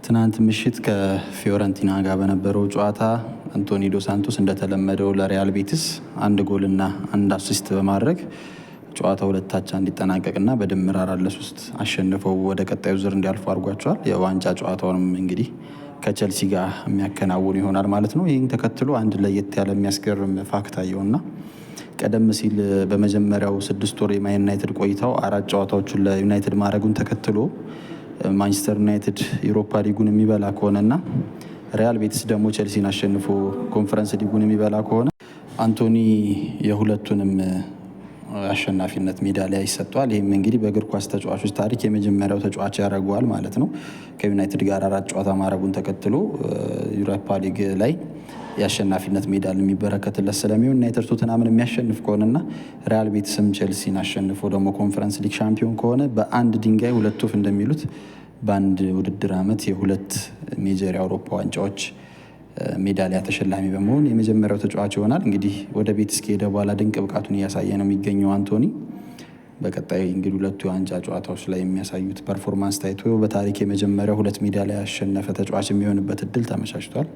ትናንት ምሽት ከፊዮረንቲና ጋር በነበረው ጨዋታ አንቶኒ ዶ ሳንቶስ እንደተለመደው ለሪያል ቤቲስ አንድ ጎልና አንድ assist በማድረግ ጨዋታው 2 አቻ እንዲጠናቀቅና በድምር 4-3 አሸንፈው ወደ ቀጣዩ ዙር እንዲያልፉ አድርጓቸዋል። የዋንጫ ጨዋታውንም እንግዲህ ከቸልሲ ጋር የሚያከናውኑ ይሆናል ማለት ነው። ይህን ተከትሎ አንድ ለየት ያለ የሚያስገርም fact አየውና ቀደም ሲል በመጀመሪያው 6 ወር የማን ዩናይትድ ቆይታው አራት ጨዋታዎቹን ለዩናይትድ ማድረጉን ተከትሎ ማንቸስተር ዩናይትድ ዩሮፓ ሊጉን የሚበላ ከሆነና ሪያል ቤቲስ ደግሞ ቸልሲን አሸንፎ ኮንፈረንስ ሊጉን የሚበላ ከሆነ አንቶኒ የሁለቱንም አሸናፊነት ሜዳሊያ ይሰጠዋል። ይህም እንግዲህ በእግር ኳስ ተጫዋቾች ታሪክ የመጀመሪያው ተጫዋች ያደርገዋል ማለት ነው። ከዩናይትድ ጋር አራት ጨዋታ ማድረጉን ተከትሎ ዩሮፓ ሊግ ላይ የአሸናፊነት ሜዳል የሚበረከትለት ስለሚሆን ዩናይትድ ቶተንሃምን የሚያሸንፍ ከሆነና ሪያል ቤቲስም ቼልሲን አሸንፎ ደግሞ ኮንፈረንስ ሊግ ሻምፒዮን ከሆነ በአንድ ድንጋይ ሁለት ወፍ እንደሚሉት በአንድ ውድድር ዓመት የሁለት major የአውሮፓ ዋንጫዎች ሜዳሊያ ተሸላሚ በመሆን የመጀመሪያው ተጫዋች ይሆናል። እንግዲህ ወደ ቤቲስ ከሄደ በኋላ ድንቅ ብቃቱን እያሳየ ነው የሚገኘው አንቶኒ። በቀጣይ እንግዲህ ሁለቱ የዋንጫ ጨዋታዎች ላይ የሚያሳዩት performance ታይቶ በታሪክ የመጀመሪያው ሁለት ሜዳሊያ ያሸነፈ ተጫዋች የሚሆንበት እድል ተመቻችቷል።